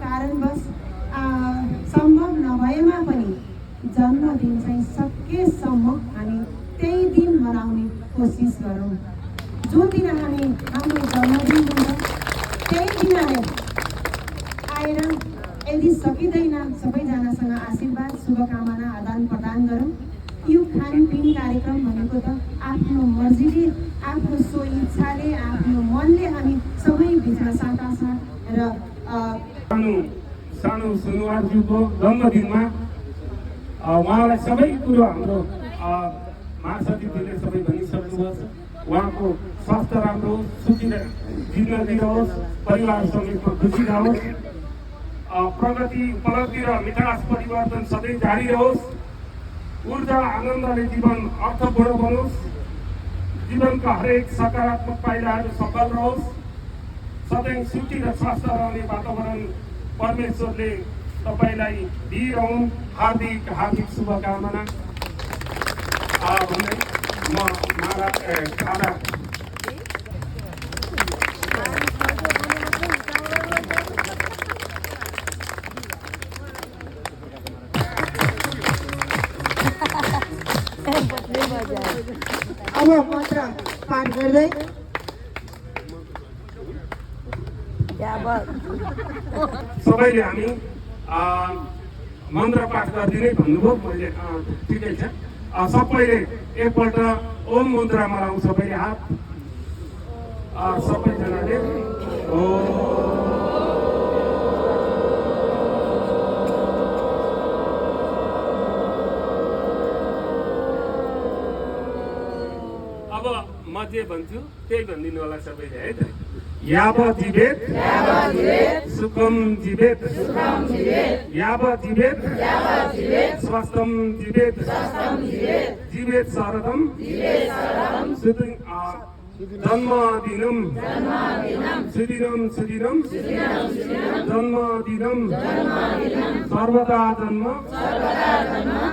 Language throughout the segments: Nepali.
कारणवश सम्भव नभएमा पनि जन्मदिन चाहिँ सकेसम्म हामी त्यही दिन मनाउने कोसिस गरौँ। जुन दिन हाम्रो जन्मदिन हुन्छ त्यही दिन नै आएर यदि सकिँदैन सबैजनासँग आशीर्वाद शुभकामना आदान प्रदान गरौँ। यो खानपिन कार्यक्रम भनेको त आफ्नो मर्जीले आफ्नो स्वइच्छाले आफ्नो मनले हामी सबै बिचमा साटासाट र सानो सुनुवारज्यूको जन्मदिनमा उहाँलाई सबै कुरो हाम्रो महासचिवले सबै भनिसक्नुभएको छ। उहाँको स्वास्थ्य राम्रो होस्, सुखी जिन्दगी रहोस्, परिवार समेतमा खुसी रहोस्, प्रगति उपलब्धि र मिठास परिवर्तन सधैँ जारी रहोस्, ऊर्जा आनन्दले जीवन अर्थपूर्ण बनोस्, जीवनका हरेक सकारात्मक पाइलाहरू सफल रहोस्, सधैँ सुखी र स्वस्थ रहने वातावरण परमेश्वरले तपाईँलाई दिइरहन्। हार्दिक हार्दिक शुभकामना भन्दै म माला खाना अब मन्त्र पाठ गर्दै सबैले हामी मन्त्र पाठ गरिदिनै भन्नुभयो। मैले ठिकै छ, सबैले एकपल्ट ओम मन्त्र मनाउँ। सबैले हात सबैजनाले अब म जे भन्छु त्यही भनिदिनु होला सबैले है त। याव जीवेत सुखम जीवेत, याव जीवेत स्वस्थम जीवेत, जीवेत शरदम जन्मदिनम सुदिनम जन्मदिनम सर्वदा जन्म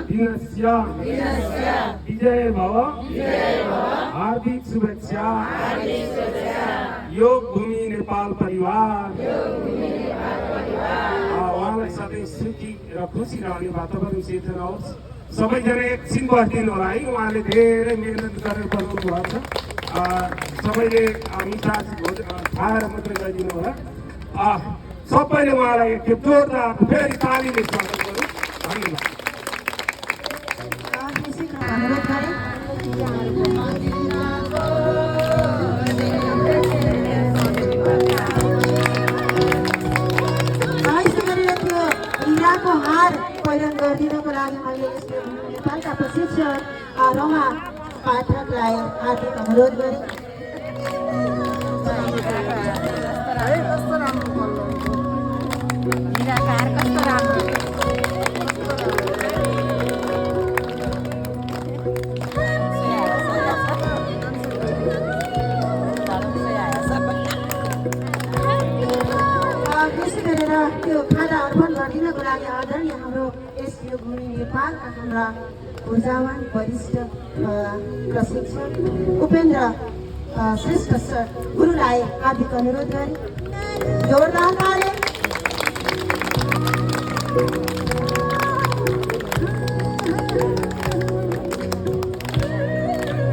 दिनस्य विजय भव। हार्दिक शुभेच्छा। योग भूमि नेपाल परिवार उहाँलाई सधैँ सुखी र खुसी रहने वातावरण सिर्जना होस्। सबैजना एकछिन बसिदिनु होला है। उहाँले धेरै मेहनत गरेर बनाउनु भएको छ। सबैले मिठास खाएर मात्रै गरिदिनु होला। सबैले उहाँलाई एकखेप जोरदार फेरि तालीले स्वागत गरौँ। धन्यवाद। हार पहिरन गरिदिनको लागि मैले नेपालका प्रशिक्षक रमा पाठकलाई हार्दिक अनुरोध गरेँ। विशेष गरेर त्यो खाना अर्पण गरिदिनको लागि आदरणीय हाम्रो एसडिओ भूमि नेपालका हाम्रा ऊर्जावान वरिष्ठ प्रशिक्षक उपेन्द्र श्रेष्ठ सर गुरुलाई हार्दिक अनुरोध गरे। जोरदार ताली।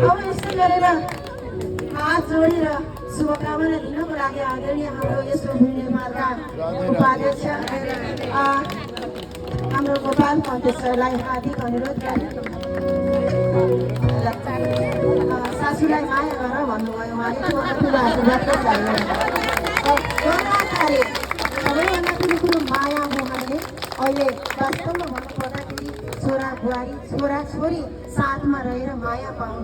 अब यस्तै गरेर हात जोडेर शुभकामना दिनको लागि आदरणीय हाम्रो एसडिओ भूमि नेपालका उपाध्यक्ष हाम्रो गोपाल सरलाई हार्दिक अनुरोध गरे। सासूलाई माया गर भन्नुभयो उहाँले। सबैभन्दा ठुलो कुरो माया हो भने अहिले वास्तवमा भन्नुपर्दाखेरि छोरा बुहारी छोरा छोरी साथमा रहेर माया पाउनु